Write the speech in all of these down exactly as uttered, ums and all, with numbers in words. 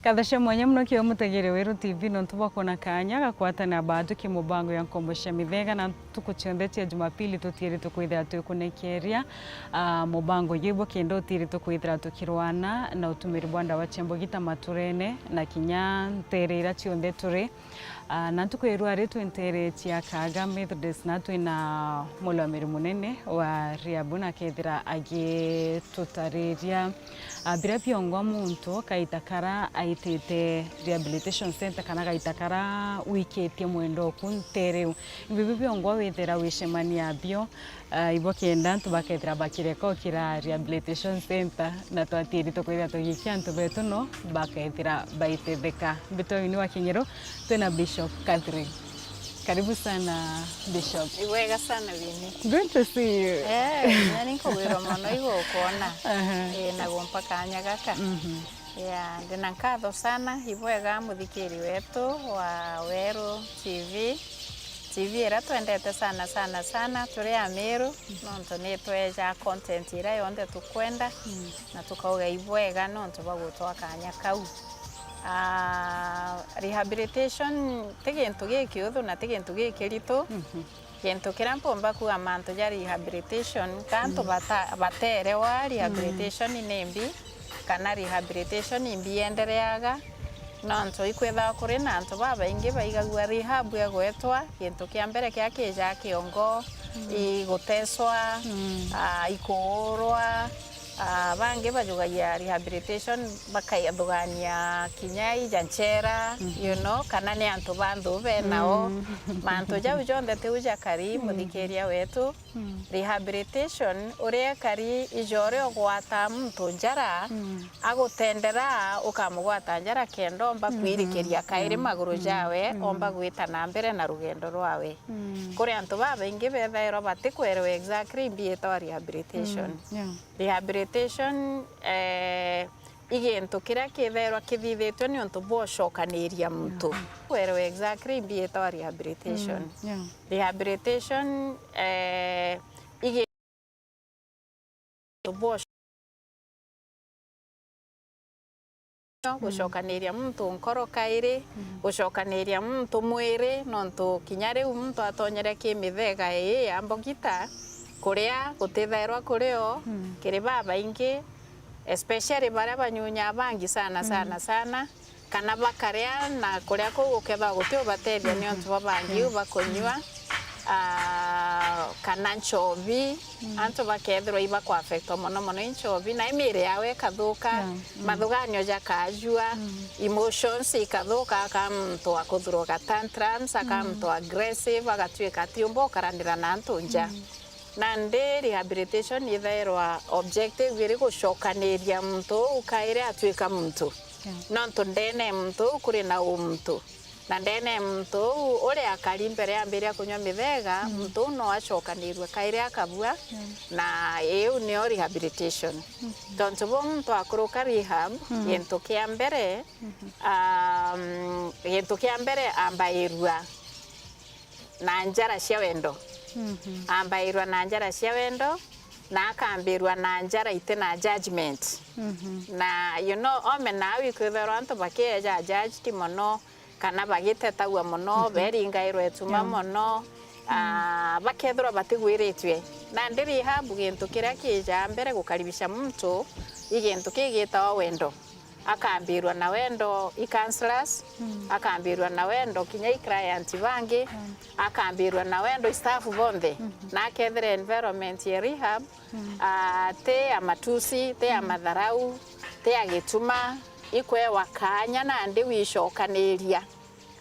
Nkatho cia mwanya mono kiri we mutegeri wa Weru T V nontu bwa kwona kaanya ga kwatana baatu ki mubango ya nkombo cia mithega, na ntuku cionthe cia Jumapili tutiiri tukwithira twikunekeria, ah, mubango juu bukenda utiiri tukwithira tukirwana na utumiri bwa ndawa cia mbogi ta maturene na kinya nteere iria cionthe turi. Ah, na ntuku ya irua ri twi nteere cia Kaaga Methodist, na twina murungamiri munene wa rehab, na akethira agitutariria, ah, biria biongwa muntu kaita kara aitite rehabilitation center kana kaita kara wikitie mwendo oku nteere iu. Bibi biongwa withira wicemania bio, ah, ibo kenda antu bakethira bakireka ukira rehabilitation center, na twatiiri tukwithira tugikia antu betu no bakethira baitetheka. Mbitwa Winnie wa Kinyeru, twina Bishop Catherine. Karibu sana, Bishop. Ibwega sana, Winnie. Good to see you. Eh, na ni nkugwirwa mono igukwona. Aha. Eh, na gumpa kaanya gaka. Mhm. Yeah, ndina nkatho sana, ibwega muthikiri wetu wa Weru T V. T V iria twendete sana, sana, sana, turi Amiru, nontu ni tweja content iria yonthe tukwenda, mm, na tukauga ibwega nontu bwa gutwa kaanya kau. Ah, rehabilitation ti gintu gikiuthu na ti gintu gikiritu. Mhm. Gintu kiria mpumba kuuga mantu ja rehabilitation, ka antu, mm, bata-, baterewa rehabilitation, mm, ni mbi, kana rehabilitation imbi yendereaga, nontu ikwithagwa kuri na antu babaingi baigagua rehab egwetwa, gintu kia mbere kia kija kiongo, mm, iguteswa, mm, ah, ikuurwa, ah, bangi bajugagia rehabilitation, bakathugania kinya ija nchera, mhm, you know, kana ni antu ba nthu be nao. Mm. Mantu jau jonthe tiu jakari, mm, muthikiria wetu. Mm. Rehabilitation, uria ekari, ija uria ugwataa muntu njara, mm, agutendera, ukamugwata njara kenda omba, mm-hmm, kwirikiria kairi, mm, maguru, mm, jawe, mm, omba gwita na mbere na rugendo rwawe. Mm. Kuri antu babaingi bethairwa batikwerewa exactly mbi yitagwa rehabilitation. Mm, yeah. Rehabilitation, eh, i gintu kiria kithairwa kithithitue niuntu bwa ucokaniria muntu. Yeah. Kwerewa exactly mbi yitagwa rehabilitation. Mm, yeah. Rehabilitation, eh, i gintu bwa uco-, mm, gucokaniria muntu nkoro kairi, mm, gucokaniria muntu mwiri, nontu kinya riu muntu atonyere ki mithega ii ya mbogita, kuria gutithairwa kurio, mm, kiri babaingi, especially baria banyunyaa bangi sana, mm, sana, sana, kana bakaria na kuria kuu gukethagwa guti ubatethia, mhm, niuntu bwa bangi, yeah, u bakunyua, mm, ah, kana nchobi, mm, antu bakethirwa ibakuaffectwa mono mono i nchobi, na i miiri yao ikathuka, yeah, mm, mathuganio jakajua, mm, emotions ikathuka, aka muntu akuthurwa ga tantrums, aka, mm, muntu aggressive, agatuika atiumba ukaranira na antu nja. Mm. Nandi rehabilitation ithairwa objective iri gucokaniria muntu uu kairi atuika muntu. Yeah. Nontu ndene e muntu uu kuri na umuntu. Na ndene e muntu uu, uria akari mbere ambiria kunywa mithega, mm, muntu uu no acokanirue kairi akabua, yeah, na iu nio rehabilitation. Mm-hmm. Tontu buu muntu akuruka rehab, mm, gintu kia mbere, mm-hmm, um, gintu kia mbere ambairua na njara cia wendo. Mhm. Ambairwa na njara cia wendo, na akambirwa na njara iti na judgment. Mhm. Na, you know, ome nau ikwithirwa antu bakieja judged mono, kana bagitetagua mono, mhm, beringairwa ituma, yeah, mono, mm, ah, bakethirwa batigwiritue. Nandi rehab gintu kiria kijaa mbere gukaribisha muntu, i gintu kigitawa wendo. Akambirwa na wendo i counselors, mm, akambirwa na wendo kinya i client bangi, mm, akambirwa na wendo i staff bonthe. Mhm. Na akethira environment ya rehab, mm, ah, ti ya matusi, ti ya, mm, matharau, ti ya gituma, ikwewa kaanya nandi wicokaniria.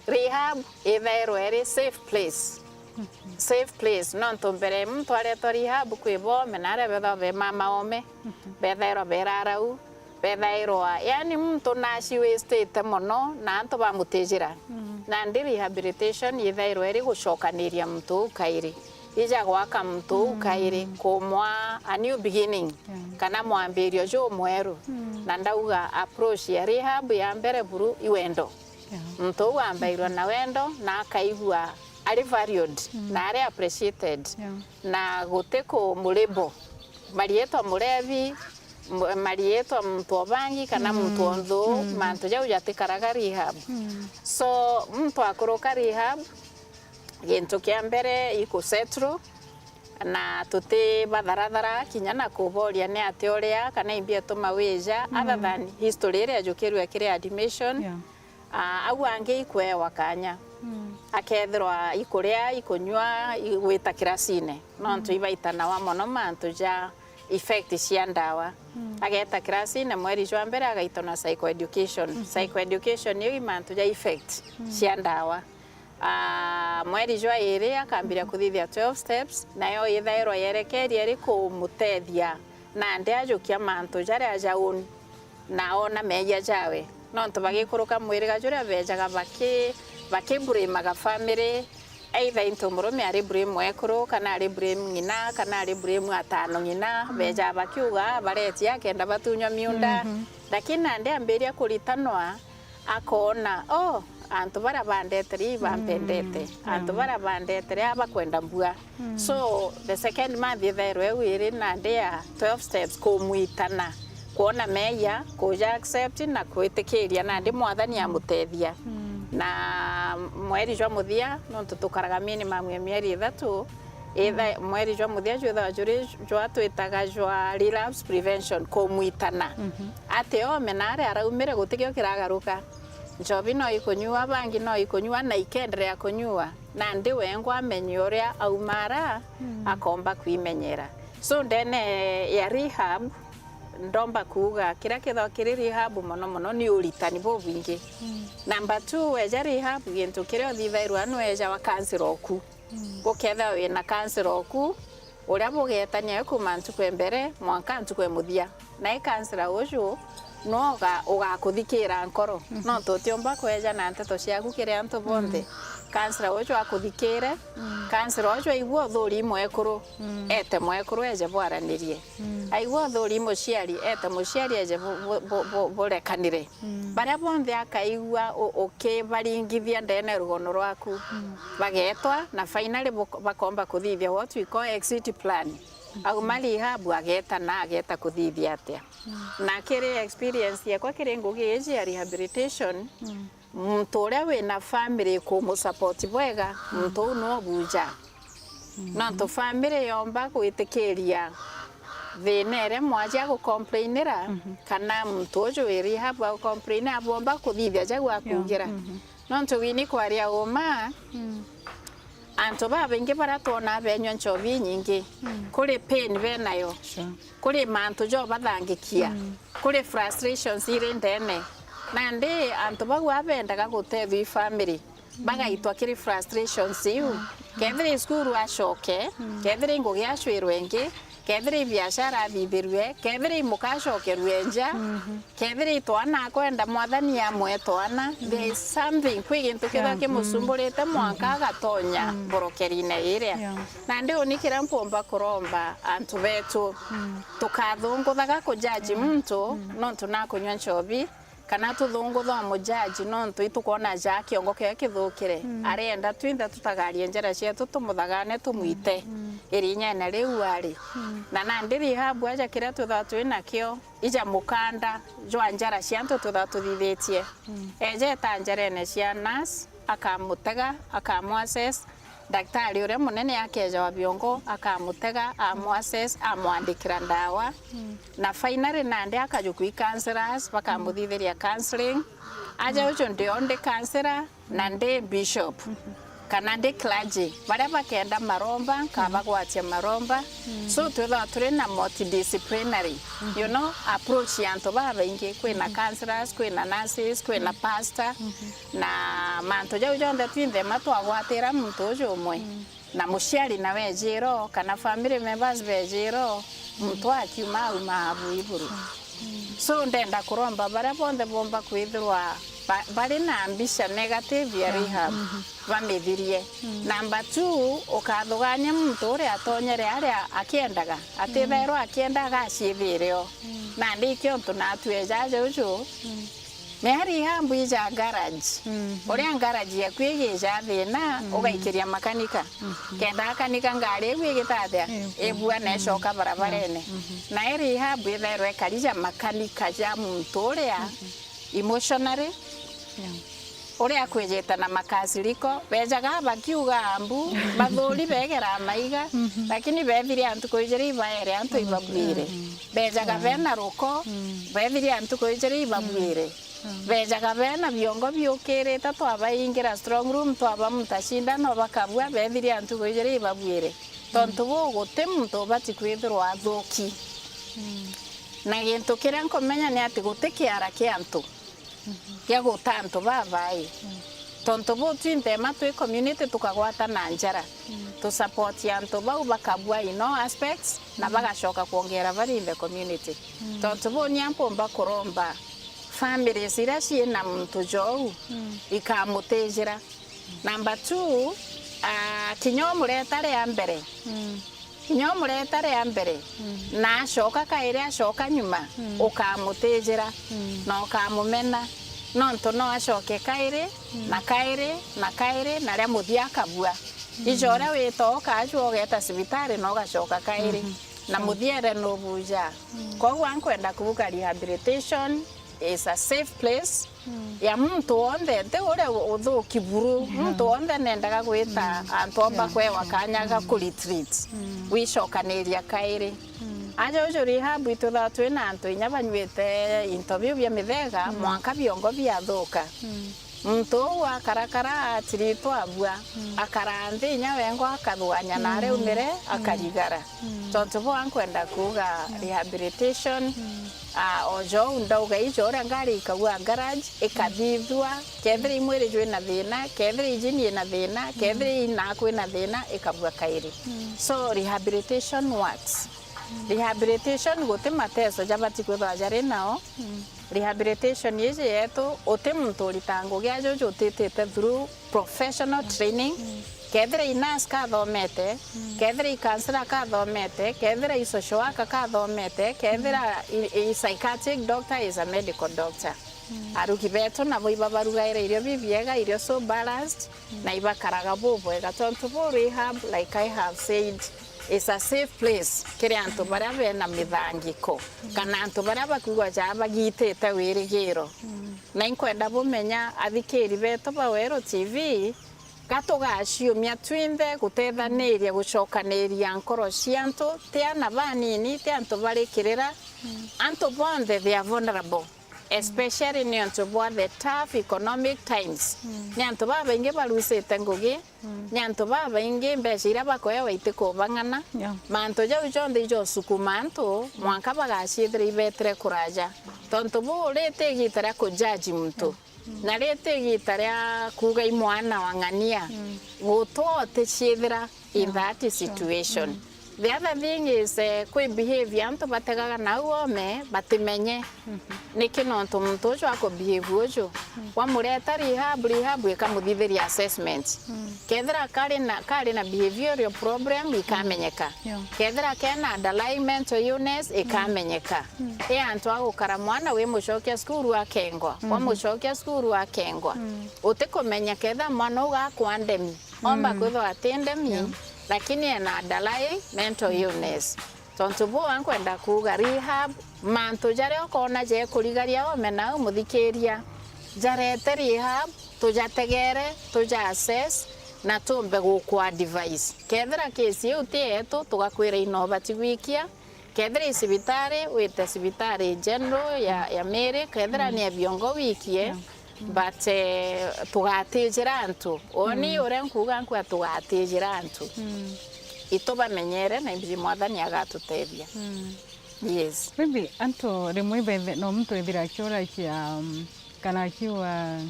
Rehab ithairwa iri safe place. Mhm. Safe place, nontu mbere muntu aretwa rehab kwi bome, na aria bethagwa be mama ome, mhm, bethairwa berarau, bethairwa, yani muntu naciwistite mono, na antu bamutijira. Mhm. Nandi rehabilitation ithairwa iri gucokaniria muntu uu kairi, ija gwaka muntu uu, mm, kairi, kumwa a new beginning, yeah, kana mwambirio jumweru. Mm. Na ndauga approach ya rehab ya mbere buru i wendo. Yeah. Muntu uu ambairwa na wendo na akaigua ari valued, mm, na ari appreciated, yeah, na guti kumulabel marietwa murevi, m-, mariitwa muntu o bangi kana muntu o nthu, mantu jau jatikaraga rehab. So, muntu akuruka rehab, gintu kia mbere ikusettle, na tuti batharathara kinya na kuboria ni atia uria kana imbi etuma wija, other than history iria ijukirue kiri admission. Yeah. Ah, au angi ikwewa kanya. Akethirwa ikuria, ikunyua, i-, gwita kirasine. Nontu ibaitanawa mono mantu ja effect cia ndawa. Ageta kirasine, mweri jwa mbere agaitwa na psychoeducation. Psychoeducation iu i mantu ja effect cia ndawa. Ah, mweri jwa iri akambiria kuthithia twelve steps, nayo ithairwa yerekerie iri kumutethia nandi ajukia mantu jaria ja uni na oona meeyia jawe. Nontu bagikuruka mwiriga juria beejaga baki-, bakiblamaga family, either into murume ari blame mwekuru, kana ari blame ng'ina, kana ari blame atano ng'ina, beejaga bakiuga, "Ah, baretia kenda batunywa miunda." Lakini nandi ambiria kuritanwa, akoona, "Oh, antu baria bandete ri bampendete, antu baria bandete ri bakwenda mbua." So, the second month ithairwe iu iri nandi ya twelve steps kumwitana, kwona meeyia, kuja accept na kwitikiria nandi Mwathani amutethia. Na mweri jwa muthia, nontu tukaraga minimum ya mieri ithatu, itha-, mweri jwa muthia jwithawa juri jwa twitaga jwa relapse prevention, kumwitana. Ati ome na aria araumire gutikio kiragaruka. Nchobi no ikunyua, bangi no ikunyua, na ikenderea kunyua. Nandi wengwa amenye uria aumara, akomba kwimenyera. So, ndene ya rehab, ndomba kuuga kiria kithwa kiri rehab mono mono ni uritani bubwingi. Number two, weja rehab, gintu kiria uthithairwa ni weja wa counselor oku. Gukethirwa wina counselor oku, uria bugetania we kuma ntuku ya mbere mwanka ntuku ya muthia. Nae kansela uju no uga-, ugakuthikira nkoro. Nontu utiumba kweja na nteto ciaku kiri antu bonthe. Kansela uju akuthikire, kansela uju aigua uthuri mwekuru, ete mwekuru eje bwaranirie. Aigua uthuri muciari, ete muciari eje bu-, bu-, bu-, bu-, burekanire. Baria bonthe akaigua u-, ukibaringithia ndene rugono rwaku, bagetwa na finally buk-, bakomba kuthithia what we call exit plan. Auma rehab ageta na ageta kuthithia atia. Na kiri experience yakwa kiri ngugi iji ya rehabilitation, muntu uria wina family ikumusupport bwega, muntu uu no buja. Nontu family yomba gwitikiria thina iria mwaji agucomplainira, kana muntu uju wi rehab agucomplainira, abomba kuthithia jau akuugira. Nontu wini kwaria uma, antu babaingi baria twonaa benyua nchobi inyingi, kuri pain benayo, kuri mantu jobathangikia, kuri frustrations iri ndene. Nandi antu bau abendaga gutethua i family, bagaitwa kiri frustrations iu. Kethira i cukuru acoke, kethira i ngugi acwirwe ingi, kethira i biashara athithirue, kethira i muka acokerue nja, kethira i twana akwenda Mwathani amwe twana, there is something, kwi gintu kethira kimucumburite mwanka agatonya ngorokerine iria. Nandi uni kiria nkumba kuromba antu betu, tukathunguthaga kujaji muntu nontu nakunywa nchobi, kana tuthungutha umujaji nontu itukwona ja kiongo kiawe kithukire. Arenda twinthe tutagarie njira cietu, tumuthagane, tumwite irinyene riu ari. Na nandi rehab aja kiria twithagwa twi nakio, ija mukanda jwa njara cia antu twithagwa tuthithitie. Eja eta njarene cia nurse, akamutega, akamuassess, Daktari uria munene akeja wa biongo, akamutega, amuassess, amwandikira ndawa. Na finally nandi akajuku i counselors, bakamuthithiria counseling. Aja uju ndi o ndi counselor, na ndi bishop, kana ndi clergy. Baria bakenda maromba, nkabagwatia maromba. So, twithagwa turi na multidisciplinary, you know, approach ya antu babaingi. Kwina counselors, kwina nurses, kwina pastor. Na mantu jau jonthe twinthe ma twagwatira muntu uju umwe. Na muciari nawe ejiro, kana family members bejiro, muntu akiuma auma abu iburu. So, ndenda kuromba baria bonthe bomba kwithirwa ba-, bari na mbica negative ya rehab, bamithirie. Number two, ukathugania muntu uria atonyere aria akiendaga, atithairwa akienda agaciithire o. Nandi ikio ntu natue jaja uju, Mea rehab ija garage. Mhm. Uria garage yaku igija thina, mhm, ugaikiria makanika. Mhm. Kenda akanika ngari iu igitathia, eh, ibua na icoka barabarene. Mhm. Na i rehab ithairwa ikari ja makanika ja muntu uria, mhm, emotionally, yeah, uria akwijite na makasiriko, bejaga bakiuga mbu, bathuri begera maiga, mhm, lakini bethiria ntuku ijiri ibaere antu, mhm, ibabwire. Mhm. Bejaga, yeah, bena ruko, mm, bethiria ntuku ijiri ibabwire. Mm. Mm. Bejaga bena biongo biukirite, twabaingira strong room, twabamuta cindano bakabua, bethiria ntuku ijiri ibabwire. Tontu, mm, buu guti muntu ubati kwithirwa athuki. Mm. Na gintu kiria nkumenya ni ati guti kiara kia antu, mhm, gia guta antu babai. Mm. Tontu buu twinthe ma twi community tukagwatana njara. Mm. Tu support antu bau bakabua in all aspects na, mm, bagacoka kwongera bari in the community. Mm. Tontu buu ni ampumba kuromba families iria ciina muntu jou, mm, ikamutijira. Number two, ah, kinya umureta ria mbere. Mm. Kinya umureta ria mbere, mm, na acoka kairi, acoka nyuma, mm, ukamutijira, mm, na ukamumena, nontu no acoke kairi, mm, na kairi, na kairi, na ria muthia akabua. Mm. Ijo uria wita ukajua ugeta cibitari na ugacoka kairi, mhm, na, mm, muthiere nubuja. Mm. Koguo ankwenda kuuga rehabilitation is a safe place, mm, ya muntu wonthe, ti uria uthuki buru. Yeah. Muntu wonthe nendaga gwita, mm, antu omba, yeah, kwewa kanya ga, mm, ku retreat, mm, gwicokaniria kairi. Mm. Aja uju rehab itwithaga twina antu inya banywite into biu bia mithega, mm, mwanka biongo biathuka. Mm. Muntu uu akarakara atiritwa abua, mm, akara nthi inya wengwa akathugania na, mm, areumire, mm, akarigara. Mm. Tontu buu ankwenda kuuga, mm, rehabilitation, mm, ah, o jou ndauga ijo uria ngari ikagua garage, ikathithua, kethira i mwiri jwina thina, kethira i jini ina thina, mm, kethira i naku ina thina, ikabua kairi. Mm. So rehabilitation works. Mm. Rehabilitation guti mateso jabati kwithirwa jari nao. Mm. Rehabilitation iji yetu, uti muntu uritaga ngugi aja uju utitite through professional training. Mm. Kethira i nurse kathomete, mm, kethira i counselor kathomete, kethira i social worker kathomete, kethira, mm, i, i psychiatric doctor is a medical doctor. Mm. Arugi betu nabo ibabarugaira irio bibiega, irio so balanced, mm, na ibakaraga bubwega. Tontu bu rehab, like I have said, is a safe place kiri antu baria bena mithangiko, mm, kana antu baria bakwigua ja bagitite wirigiro. Mm. Na inkwenda bumenya, athikiri betu ba Weru T V, ga tugaciumia twinthe gutethaniria gucokaniria nkoro cia antu, ti ana banini, ti antu bari kirira, mm, antu bonthe they are vulnerable, especially niontu bwa the tough economic times. Mm. Ni antu babaingi barusite ngugi, mm, ni antu babaingi mbeca iria bakoewa itikubang'ana. Yeah. Mantu jau jonthe ijosukuma antu mwanka bagaciithira ibetire kuraja. Tontu buu riti igita ria kujaji muntu. Mm. Na riti igita ria kuuga i mwana wa ng'ania, mm, gutwa uticiithira in, yeah, that, sure, situation. Mm. The other thing is, eh, kwi behavior antu bategaga nau ome batimenye. Mhm. Niki nontu muntu uju akubehave uju? Mm. Wamureta rehab, rehab ikamuthithiria assessment. Mm. Kethira kari na, kari na behavioral problem, ikamenyeka. Mm. Yeah. Kethira kena underlying mental illness, ikamenyeka. Mm. I antu a gukara mwana wimucokia cukuru akengwa, mm, wamucokia cukuru akengwa. Mm. Utikumenya kethira mwana uu gakwandemi, omba, mm, kwithirwa atindemi, yeah, lakini ena underlying mental, mm, illness. Tontu buu ankwenda kuuga rehab, mantu jaria ukoona jekurigaria ome nau muthikiria, jarete rehab, tujategere, tuja assess, na tumbe guku advise. Kethira case iu ti yetu, tugakwira ina ubati gwikia. Kethira i cibitari, wite cibitari general ya, ya Miri, kethira, mm, ni ya Biongo wikie, yeah, mm, but, eh, tugatijira antu. Oni, mm, uria nkuuga nkua tugatijira antu. Mm. Itubamenyere na imbiji Mwathani agatutethia. Mm. Yes. Maybe antu rimwe ibethe-, no muntu ethira akiurakia, um, kana akiuga,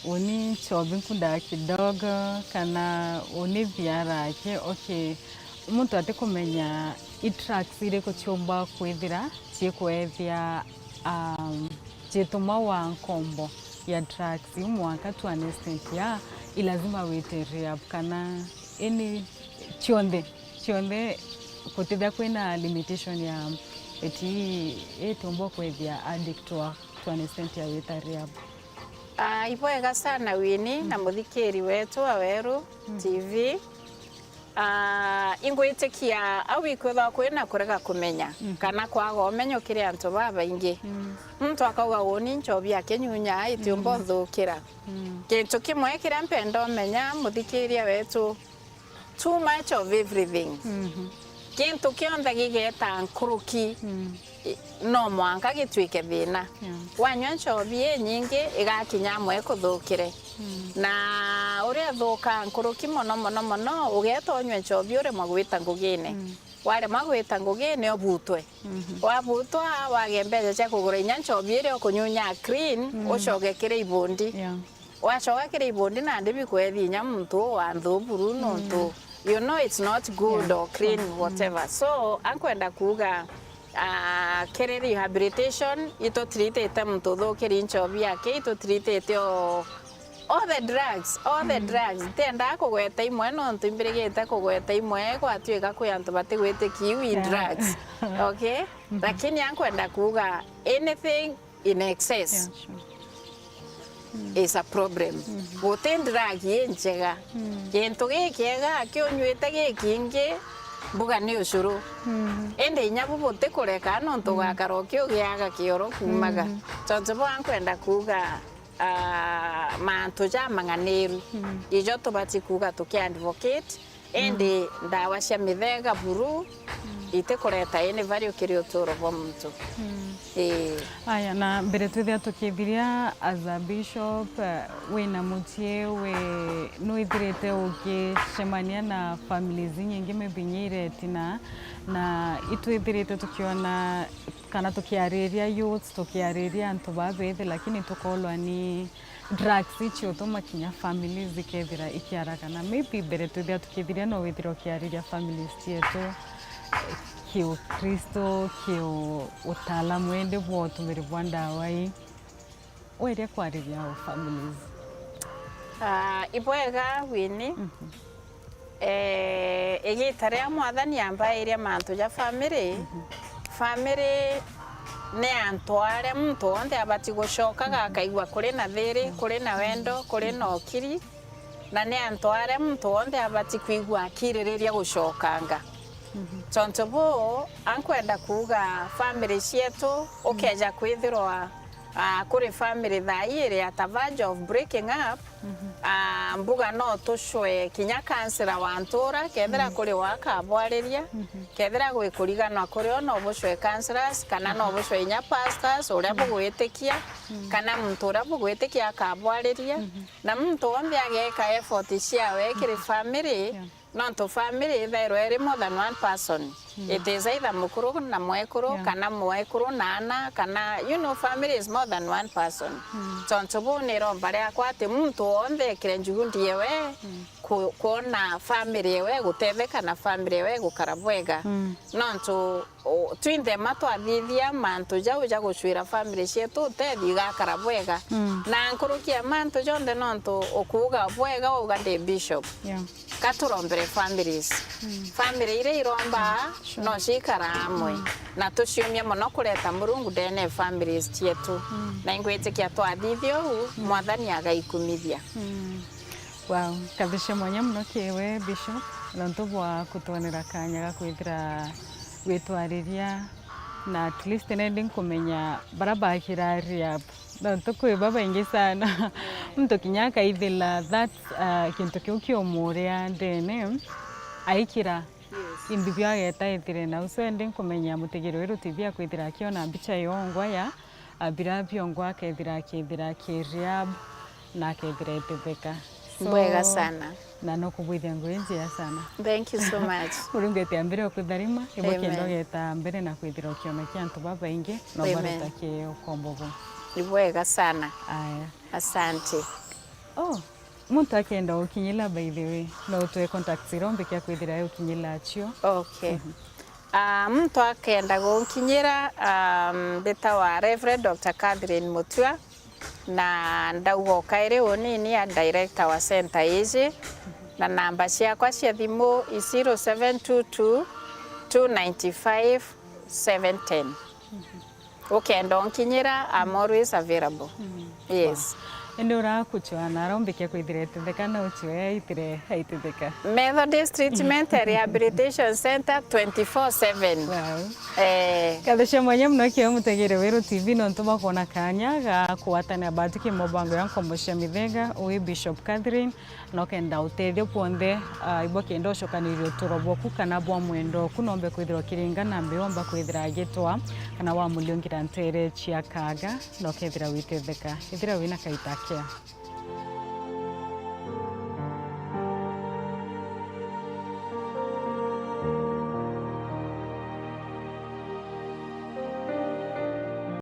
"Uni nchobi nkunda kidogo," kana "Uni biara yake." Okay, muntu atikumenya i tracks iriku ciumba kwithira cikwethia, um, citumwa wa nkombo ya drugs iu mwanka to an extent ya i lazima wite rehab kana any cionthe, cionthe kutithia kwina limitation ya eti itiumba kwethia addict wa to an extent ya wita rehab. Ah, ibwega sana Winnie na muthikiri wetu wa Weru T V. Ah, ingwitikia au ikwithwa kwina kurega kumenya kana kwaga umenyo kiri antu babaingi. Muntu akauga, "Uuni nchobi akinyunya itiumba uthukira." Kintu kimwe kiria mpenda umenya, muthikiria wetu, too much of everything. Gintu kionthe gigeta nkuruki, i-, no mwanka gitwike thina. Wanyua nchobi inyingi, igakinya amwe ikuthukire. Na uria ithukaa nkuruki mono, mono, mono, ugeta unyue nchobi uremwa gwita ngugine. Waremwa gwita ngugine, ubutwe. Wabutwa, wage mbeca cia kugura inya nchobi iria ukunyunya clean, ucoke kiri ibundi. Wacoka kiri ibundi, nandi bikwethi inya muntu uu wa nthuburu, nontu you know it's not good or clean, whatever. So, ankwenda kuuga, ah, kiri rehabilitation, itutiritite muntu uthukiri nchobi yake, itutiritite o all the drugs, all the drugs. Ntiendaa kugweta imwe nontu imbirigite kugweta imwe, gwatuika kwi antu batigwitikia iu i drugs. Okay? Lakini ankwenda kuuga anything in excess is a problem. Guti drug i njega. Gintu gikiega akiunyuite gikingi, mbuga ni ucuru. Indi inya bu butikureka nontu ugakara ukiugiaga kioro kuumaga. Tontu bwa nkwenda kuuga, ah, mantu jamang'aniru, ijo tubati kuuga tuki advocate, indi ndawa cia mithega buru itikureta any value kiri uturo bwa muntu. Ii. Aya, na mbere twithia tukithiria, as a bishop, eh, wina mucii, wi, nwithirite ugicemania na families inyingi maybe inya iretina, na itwithirite tukiona kana tukiariria youths, tukiariria antu baa bethi, lakini tukolwa ni drugs icio utuma kinya families ikethira ikiaragana. Maybe mbere twithia tukithiria, no withire ukiariria families cietu, eh, kiukristo, kiu utaalamu indi bwa utumiri bwa ndawa ii. Weria kwariria o families. Ah, ibwega Winnie. Eh, igita riria Mwathani ambairia mantu ja family, family ni antu aria muntu wonthe abati gucokaga akaigua kuri na thiri, kuri na wendo, kuri na ukiri, na ni antu aria muntu wonthe abati kwigua akiririria gucokanga. Tontu buu, ankwenda kuuga family cietu, ukeja kwithirwa, ah, kuri family thaa ii iri at a verge of breaking up, ah, mbuga no tucwe kinya kansela wa ntura, kethira kuri wa akabwariria, kethira gwi kuriganwa kuri o, no bucwe counsellors, kana no bucwe inya pastors uria bugwitikia, kana muntu uria bugwitikia akabwariria, na muntu wonthe ageka effort ciawe kiri family, nontu family ithairwa iri more than one person. It is either mukuru na mwekuru, kana mwekuru na ana, kana, you know, family is more than one person. Tontu buu ni iromba riakwa ati muntu wonthe ekire juhudi ewe ku-, kwona family ewe gutetheka na family ewe gukara bwega. Nontu o, twinthe ma twathithia mantu jau ja gucwira family cietu utethi igakara bwega. Na nkuruki ya mantu jonthe nontu ukuuga bwega, wauga ndi bishop. Ka turombere families. Family iria irombaa no ciikara amwe. Na tuciumia mono kureta Murungu ndene ya families cietu. Na ingwitikia twathithia uu, Mwathani agaikumithia. Wow, kathi cia mwanya mono kiwe Bishop, nontu bwa kutwonera kanya ga kwithira gwitwariria, na at least nendi nkumenya bara bakira rehab, nontu kwi babaingi sana. Muntu kinya akaithira that, uh, kintu kiu kiumuria ndene, aikira. Yes. Imbi bio ageta ethire nau. So endi nkumenya mutegeri weru T V akwithira akiona mbicha yongwa ya abira biongwa, akethira akithira ki rehab na akethira etetheka. So, mbwega sana. Na no kubwithia ngui njia sana. Thank you so much. Murungu ete ambire ukutharima, ibwe kenda ugeta mbere na kwithira ukionokia antu babaingi, na ubareta ki ukombo bu. Ni bwega sana. Aya. Asante. Oh, muntu akenda ukinyila, by the way, no utwe contacts irombe kia kwithira ukinyila acio. Okay. Ah, muntu akenda gunkinyira, ah, mbitawa Reverend Doctor Catherine Mutua, na ndauga ukairi unini a director wa center iji, na namba ciakwa cia thimu i zero seven two two, two nine five, seven ten. Ukenda unkinyira, I'm always available. Yes. Indi urakuchwa na arombikia kwithira ititheka na uchwe aitire aititheka. Methodist Treatment and Rehabilitation Center twenty-four seven. Wow. Eh, Ngatho cia mwanya muno kio mutegere Weru T V nontu bwa kwona kanya ga kugwatanira batu ki mubango ya nkombo cia mithenga wi Bishop Catherine, na ukenda utethio bwonthe, ah, ibwa kenda ucokaniria uturo bwaku kana bwa mwendo oku nombe kwithirwa kiringa na mbi womba kwithira agitwa kana wamuliongira ntere cia kaga na ukethira witetheka. Ithira wina kaita kea.